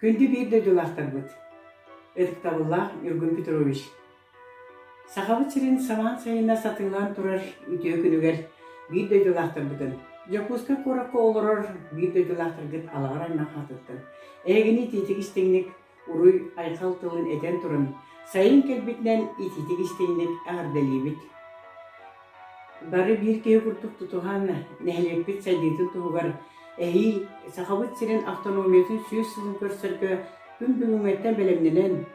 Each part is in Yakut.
Күндү биир дойдулаахтарбыт, ытыктабыллаах Ньургун Петрович, Сахабыт сирин самаан сайына сатыылаан турар үтүө күнүгэр биир дойдулаахтарбытын, Дьокуускай куоракка олорор биир дойдулаахтаргыт Алаҕар аймах аатыттан эһигини итиитик-истиҥник уруй-айхал тылын этэн туран, сайын кэлбитинэн итиитик-истиҥник эҕэрдэлиибит. Бары биир киһи курдук тутуһан, нэһилиэкпит сайдыытын туһугар эһиил Сахабыт сирин автономиятын 100 сылын көрсөргө күн бүгүҥҥэттэн бэлэмнэнэн,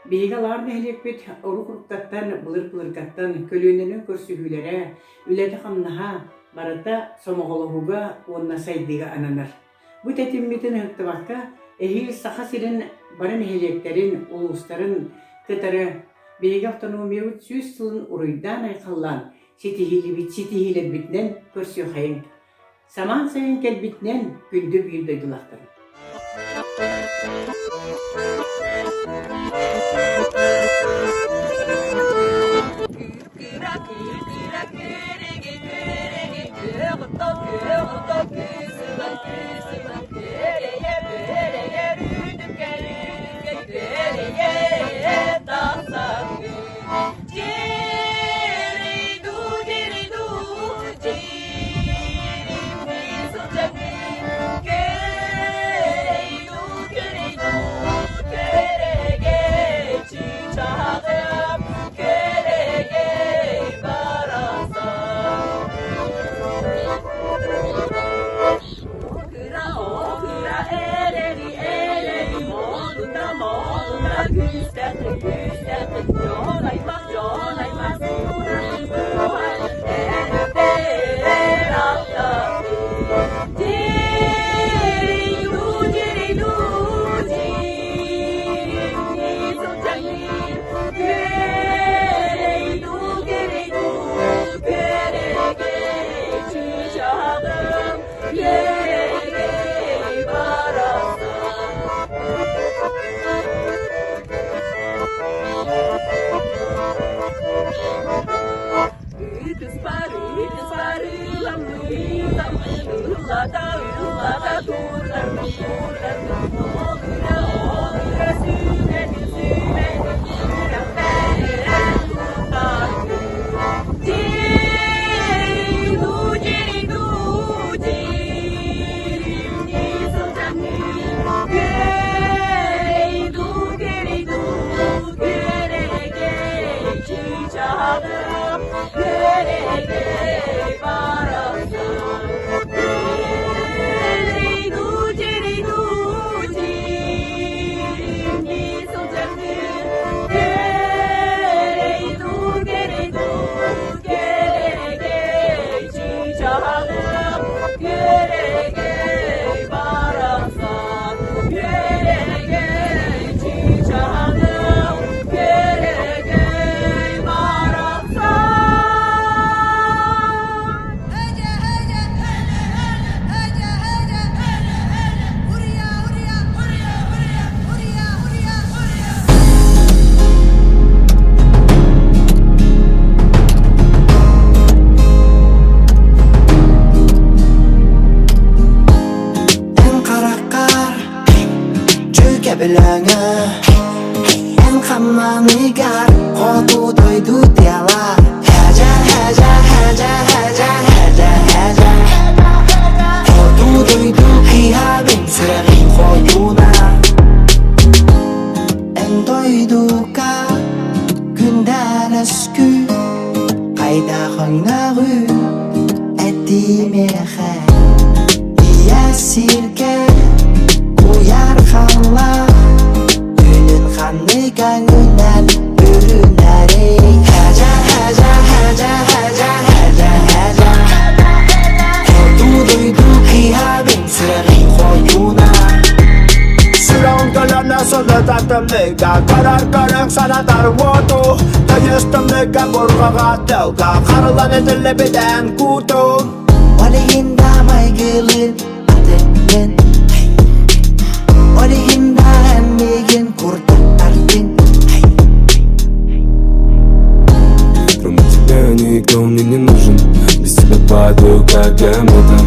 биһиги Алаар нэһилиэкпит урук-уруккаттан, былыр-былыргаттан көлүөнэнэн көрсүһүүлэрэ, үлэтэ-хамнаһа барыта сомоҕолоһууга уонна сайдыыга ананар. Бу тэтиммитин ыһыктыбакка, эһиил Саха сирин бары нэһилиэктэрин, улуустарын кытары биһиги автономиябыт 100 сылын уруйдаан-айхаллаан, ситиһиилибит ситиһиилэрбитинэн көрсүөххэйиҥ. Самаан сайын кэлбитинэн күндү биир дойдулаахтарым. Кыра кыра күрэги күрэги күөх отто күөх отто күсүгэн күсүгэн күөрэйэ күөрэйэ рүдүкэ рүдүкэ күөрэйэ тахсан Дьириду дьириду дьиримни сылдьаҥын Көрейду көрейду көрегей чыычааҕым Көрегей барахсан Кыра кыра эрэри эрэри модунда модунда күүстэххин күүстэххин дьон аймах дьон аймах суурайын суурайын эрэр аттаххын Дьириду дьириду дьиримни сылдьаҥын Күөрэйду күөрэйду күөрэгэй чыычааҕым күөрэгэй барахсан. Ытыспар, ытыспар, ыламмын, ыллата, ыллата турдарбын, турдарбын, ол ыра, сүүмэтин, сүүмэтин, сүрэхпэр эрэн туттарбын. Дьириду, дьириду, дьиримни сылдьаҥҥын, Күөрэйду, күөрэйду, күөрэгэй чыычааҕым, күөрэгэй барахсан. Дьириду, дьириду, дьиримни сылдьаҥҥын, Күөрэйду, күөрэйду, күөрэгэй чыычааҕым, күөрэгэй барахсан. Күөрэгэй чыычааҕым, күөрэгэй барахсан. هجا هجا هجا هجا هوريا هوريا هوريا هوريا هوريا هوريا. Эн хараххар дьүкэбилэҥэ Эн хамнаныгар хоту дойду тыала Хэдьэ хэдьэ хэдьэ хэдьэ хэдьэ хэдьэ Хоту дойду кыыһа мин сүрэҕим хойууна Эн дойдуга күндэлэскүү Хайдах өҥнөҕүй этимиэхэ Ийэ сиргэ куйаар халлаах Күнүн ханнык өҥүнэн бүрүнэрий Хэдьэ хэдьэ хэдьэ хэдьэ хэдьэ хэдьэ Хоту дойду кыыһа мин сүрэҕим хойууна Сүрэҕим кэлэнэ сылытар тымныыга Көрөр көрүҥ санатар уоту Тыйыс тымныыга бурҕаҕа тылга Харылан этиллибитэн кууту Ол иһин да майгылыын атыҥҥын Ол иһин да эн миигин курдаттардыҥ Кроме тебя никто мне не нужен. Без тебя падаю, как комета.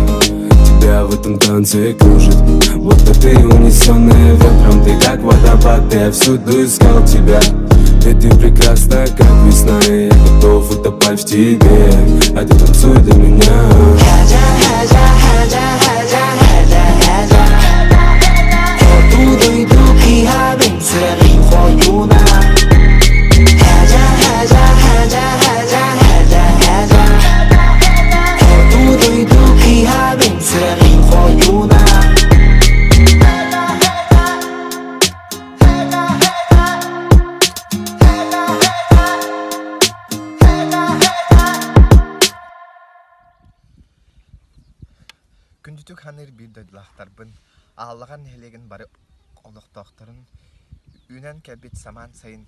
Тебя в этом танце кружит. Будто ты. цветы, унесенные ветром Ты как водопад, я всюду искал тебя Ведь ты прекрасна, как весна И я готов утопать в тебе А ты танцуй для меня Хоту дойду киһабын сүрэҕим хойуна Хажа хажа хажа хажа хажа хажа Хоту дойду киһабын сүрэҕим хойуна Күндүтүк саныыр биир дойдулаахтарбын, Ааллаҕан нэһилиэгин бары олохтоохторун үүнэн кэлбит самаан сайын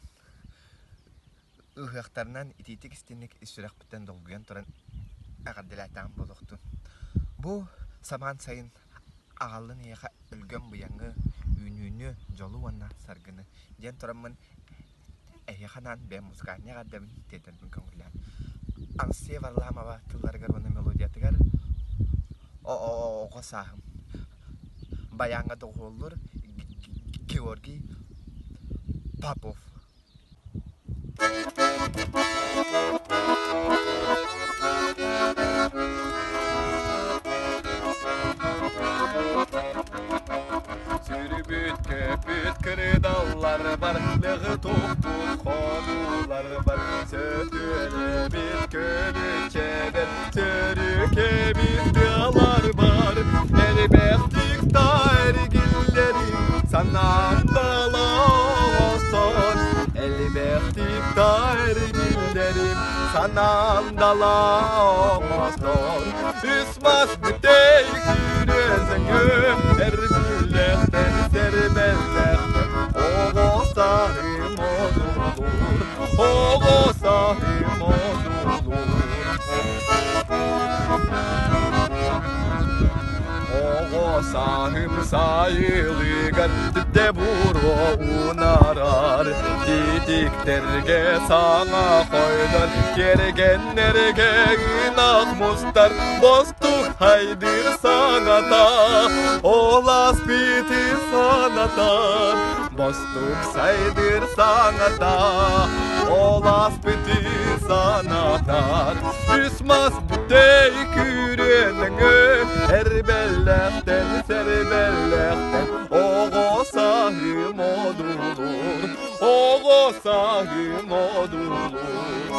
ыһыахтарынан итиитик-истиҥник ис сүрэхпиттэн долгуйан туран эҕэрдэлээтэҕим буолуохтун. Бу самаан сайын аҕаллын эйиэхэ өлгөм быйаҥы, үүнүүнү, дьолу уонна саргыны диэн тураммын Эһиэхэ анаан бэйэм музыкальнай эҕэрдэбин тиэрдэрбин көҥүллээн. Анастасия Варламова тылларыгар уонна мелодиятыгар оҕо сааһым баяҥҥа доҕуһуоллуур Георгий Попов. Сүрүбүт көпүт кырыдаллар бар, лыгы туппут хонуулар бар, сөтүөлэбит көлүччэбэр, сөрүкэбит тыалар бар, элбэхтик да эргиллэрим санаам далаосон, элбэхтик да эргиллэрим санаам далаосон, үс мас бүтэй күрүөзөҥө эргиллэхтэн сэрбэллэхтэн оҕо саһым одуулуур оҕо саһым одуулуур Оҕо сааһым сайылыгар түптэ буруо унаарар Титиктэргэ саҥа хойдор Кэргэннэргэ ынах мустар Бостук хайдыр саҥата Ол аспыты санатар Бостук сайдыр саҥата Ол аспыты санатар Үс мас бүтэй күрүөнөҥө Эрбэллэхтэн сэрбэллэхтэн Оҕо саһым одуулуур Оҕо саһым одуулуур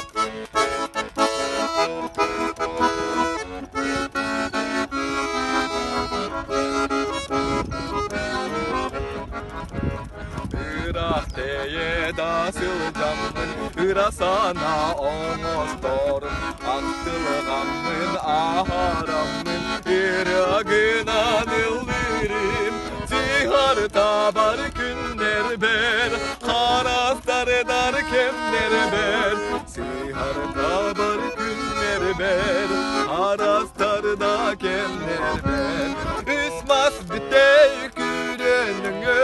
Ыраах тэйэ да сылдьаммын, ыра санаа оҥосторум, ахтылҕаммын аһараммын, ырыа гынан ыллыырым, сыһар табар күннэрбэр, харастардар кэмнэрбэр, сыһар табар күннэрбэр, харастарда кэмнэрбэр, үс мас бүтэй күрөнүҥө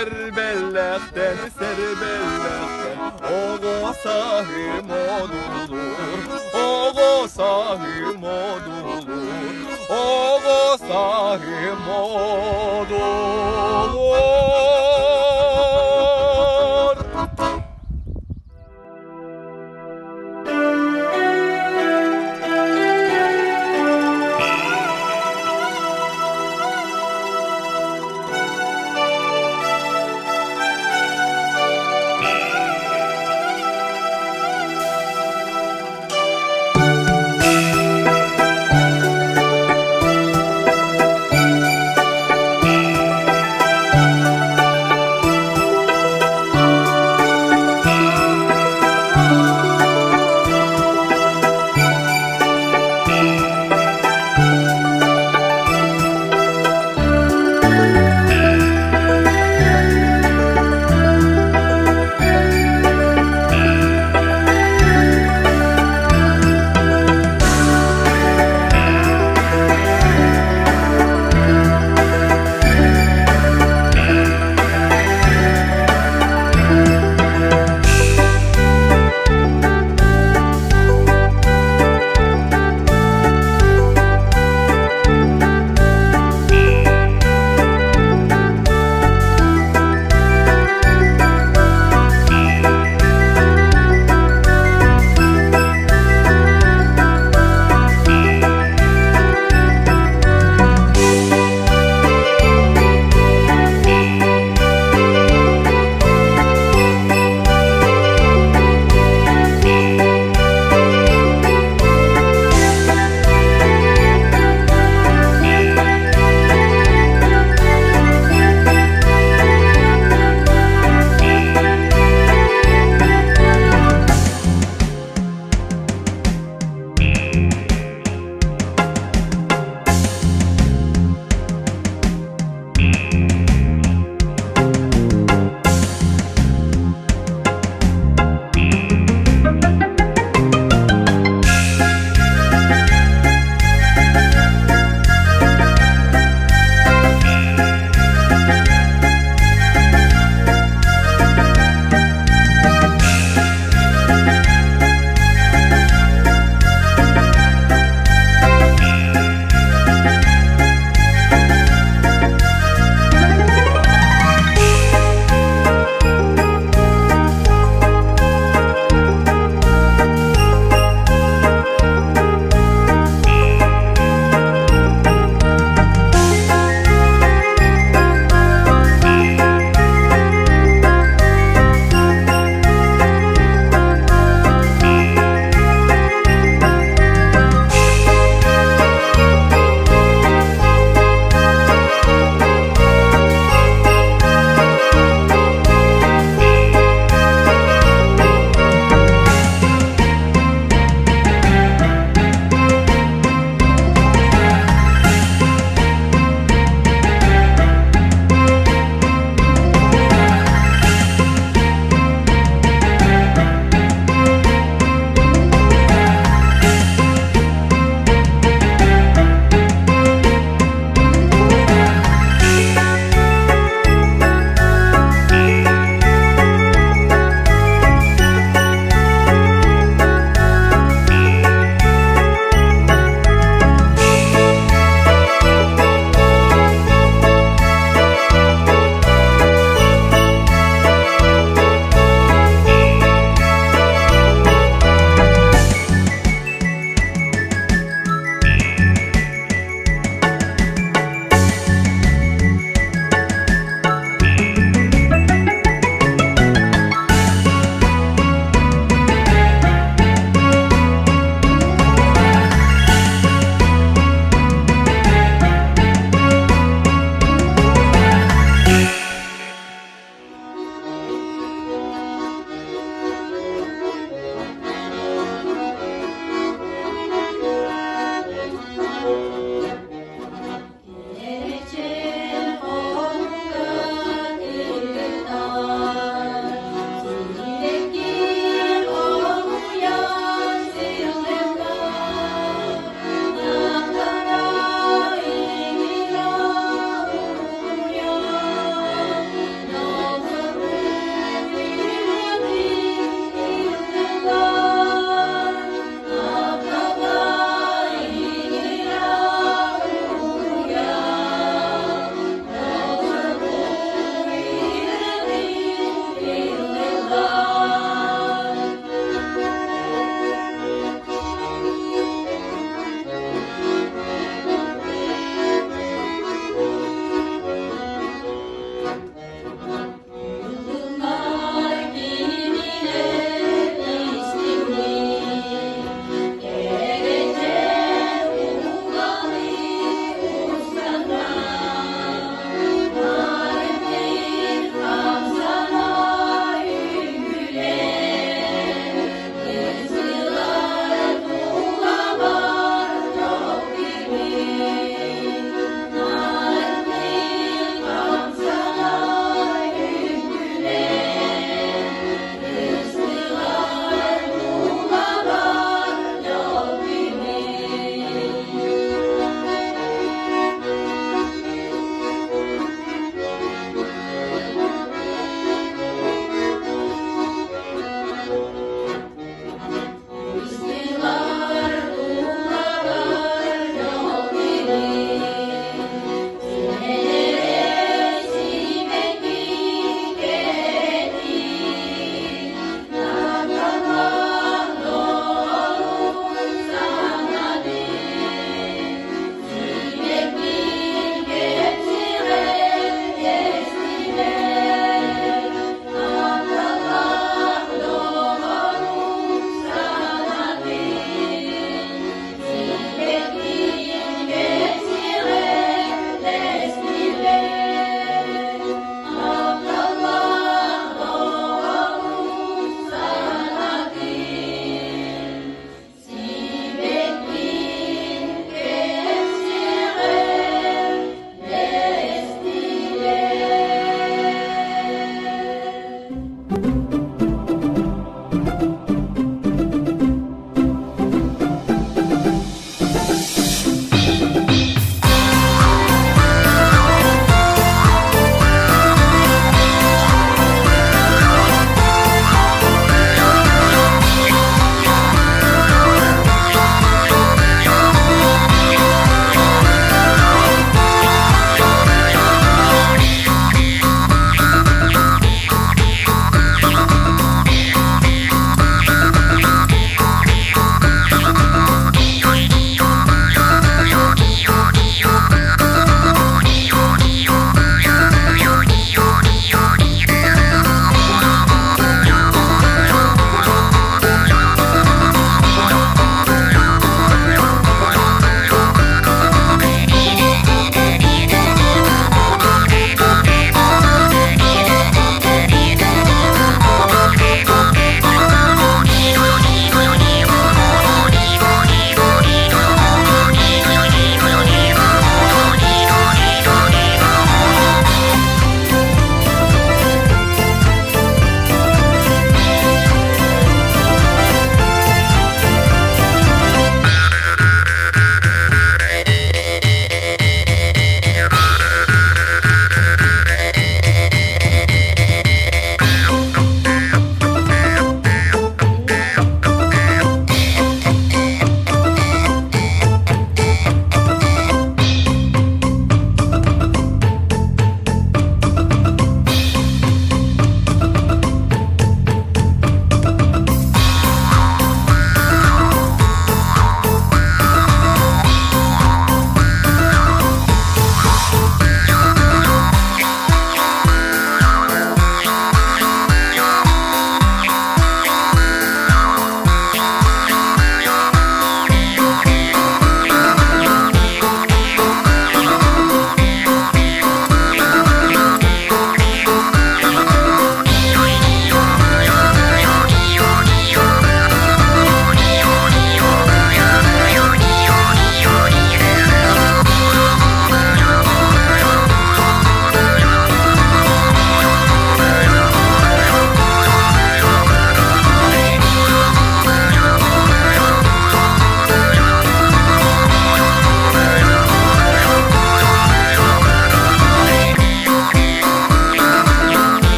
эрбэллэхтэн сэрбэллэхтэн оҕо саһым одуулуур оҕо саһым одуулуур оҕо саһым одуулуур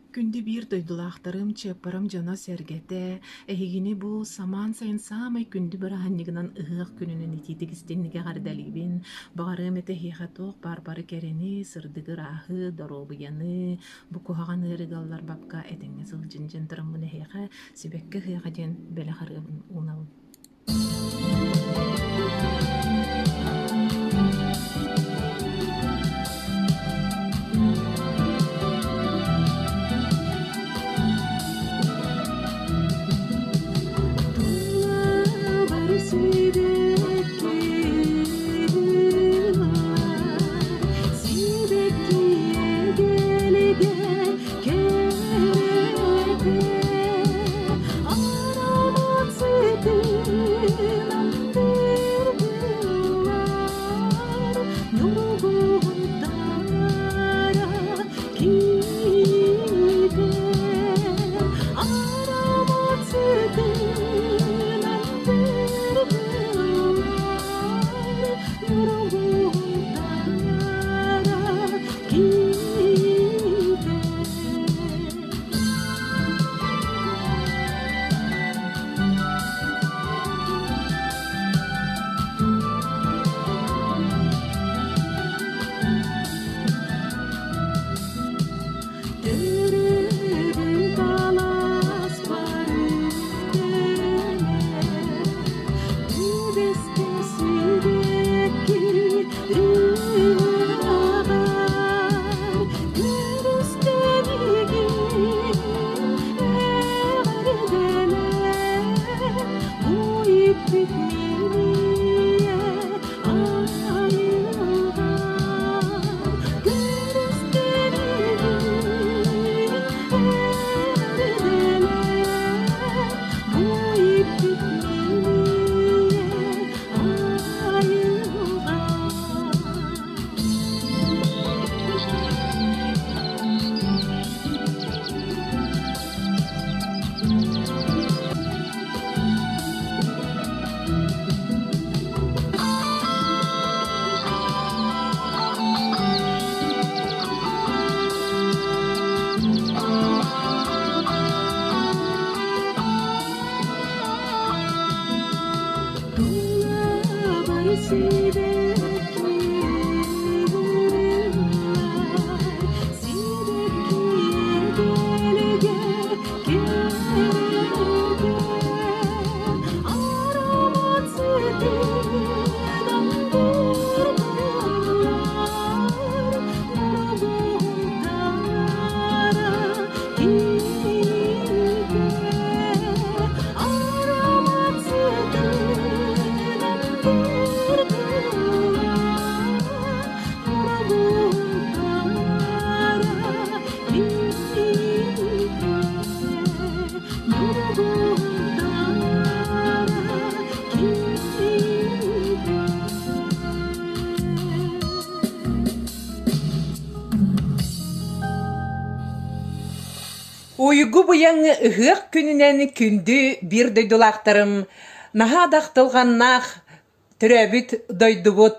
Күндү биир дойдулаахтарым, чыаппарам дьоно-сэргэтэ, эһигини бу самаан сайын саамай күндү бырааһынньыгынан ыһыах күнүнэн итиитик истиҥник эҕэрдэлиибин. Баҕарыам этэ эһиэхэ туох баар бары кэрэни, сырдыгы, ырааһы, доруобуйаны, бу куһаҕан ыарыыга ылларбакка этэҥҥэ сылдьын дьэн тураммын эһиэхэ сибэкки ыһыаҕа диэн бэлэх ырыабын уунабын. Тулабар сибэкки сибэкки эгэлгэ кэрэтэ Аромат сытынан тыргыллар, Ньургуһун таҥара киитэ. Аромат сытынан тыргыллар, Ньургуһун таҥара киитэ. Төрүбүн таласпар үктэнэ, Түбэстэ сибэкки ыаҕар, Көрүстэ миигин эҕэрдэлээн, Бу иппит миниэ айылҕам. Көрүстэ миигин эҕэрдэлээн, Бу иппит миниэ айылҕам. Тулабар сибэкки сибэкки эгэлгэ кэрэтэ аромат сытынан дыргыллар ньургуһунтара киирдэ аромат сытынан дыргыллар ньургуһунтара киирдэ ньургуһунтара киирдэ. Уйгу быйаҥ ыһыах күнүнэн күндү биир дойдулаахтарым наһаа да ахтылҕаннаах төрөөбүт дойдубут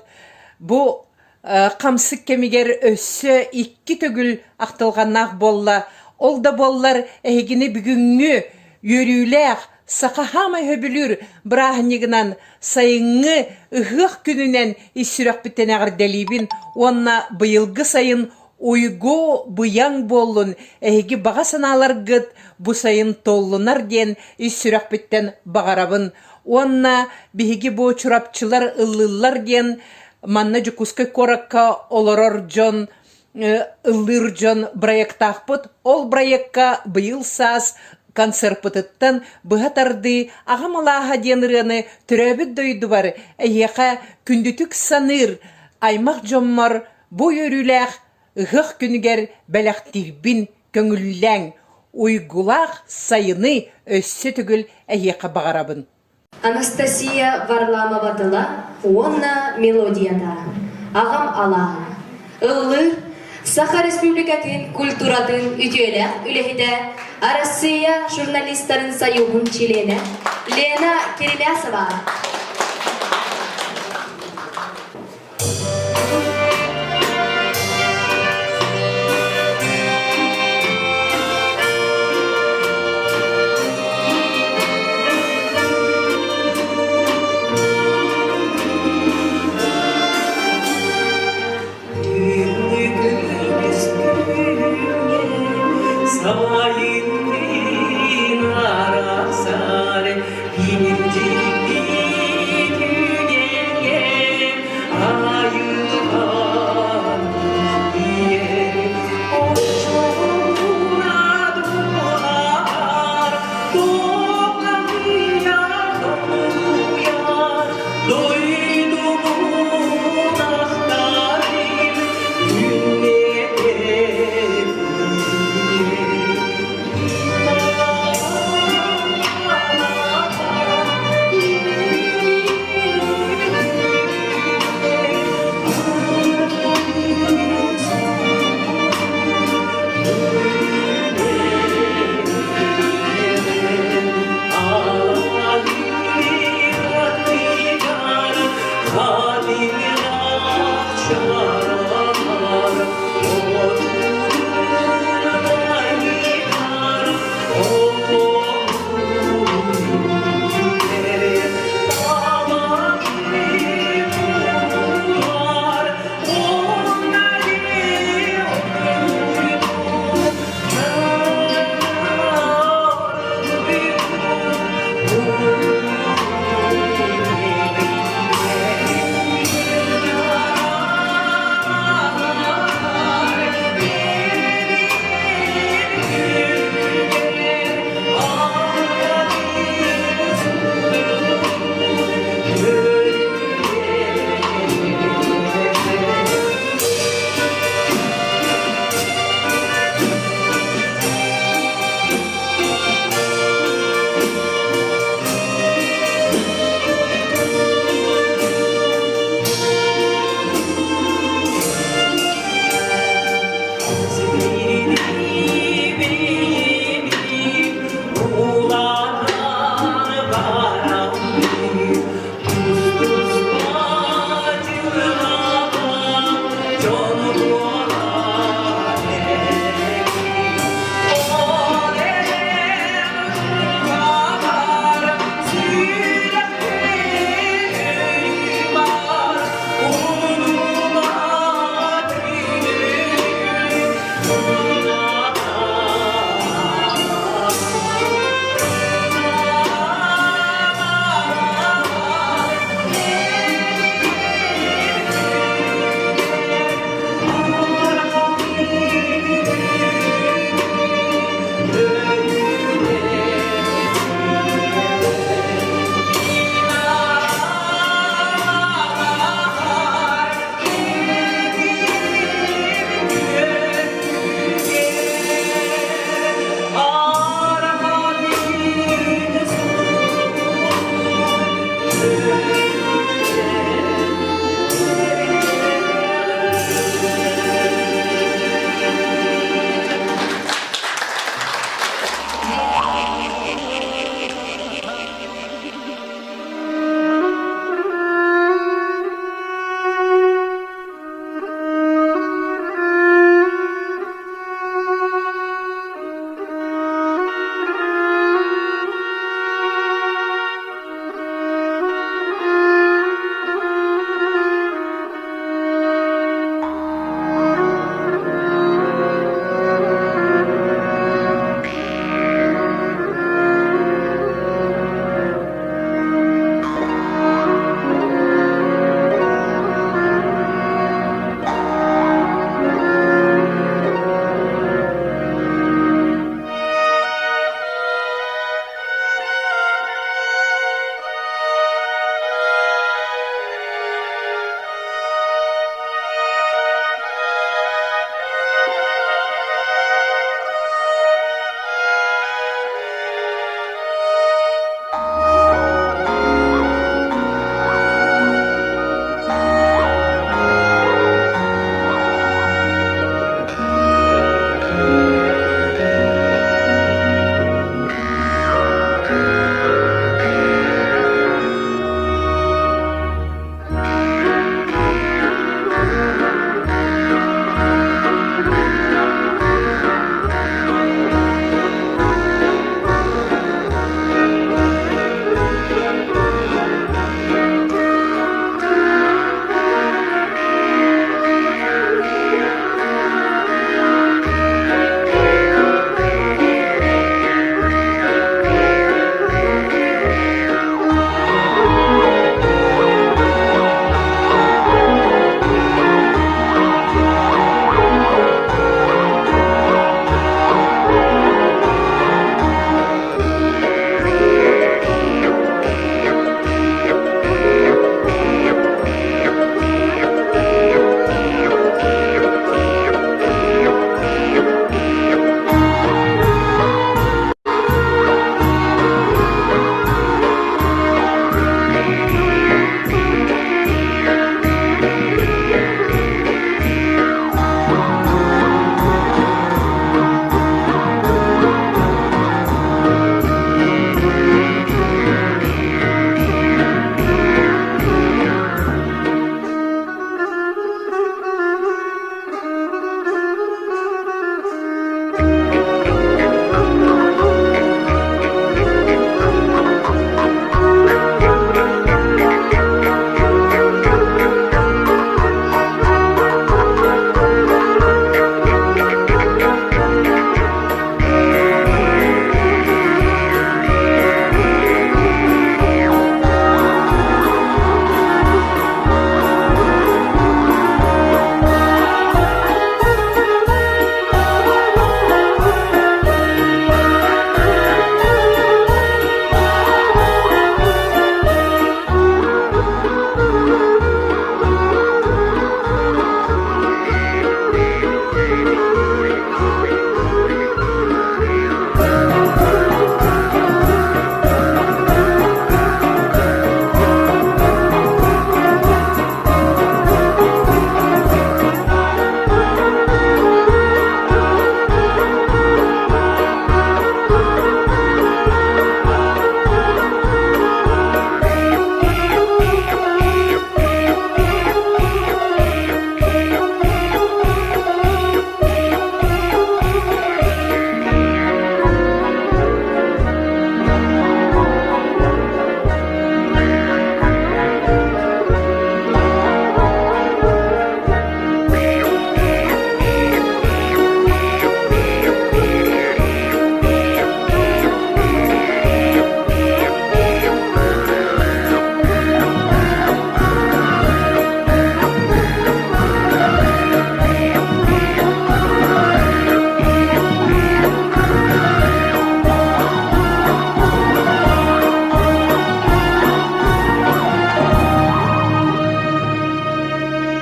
бу хамсык кэмигэр өссө икки төгүл ахтылҕаннаах буолла. Ол да буоллар эһигини бүгүҥҥү үөрүүлээх саха хаамай сөбүлүүр бырааһынньыгынан сайыҥҥы ыһыах күнүнэн ис сүрэхпиттэн эҕэрдэлиибин уонна быйылгы сайын Уйгу быйаҥ буоллун, эһиги баҕа санааларгыт бу сайын туоллунар диэн ис сүрэхпиттэн баҕарабын. Уонна биһиги бу чурапчылар ыллыыллар диэн манна Дьокуускай куоракка олорор дьон ыллыыр дьон проектаахпыт. Ол проекка быйыл саас концерпытыттан быһа тардыы «Аҕам алааһа» диэн ырыаны төрөөбүт дойдубар эһиэхэ күндүтүк саныыр аймах дьоммор Бу үөрүүлээх ыһыах күнүгэр бэлэхтиирбин көҥүллээҥ, уйгулаах сайыны өссө төгүл эһиэхэ баҕарабын. Анастасия Варламова тыла уонна мелодията Аҕам алааһа Ыллыыр Саха Республикатын культуратын үтүөлээх үлэһитэ, Арассыыйа журналистарын союһун чилиэнэ Лена Керемясова.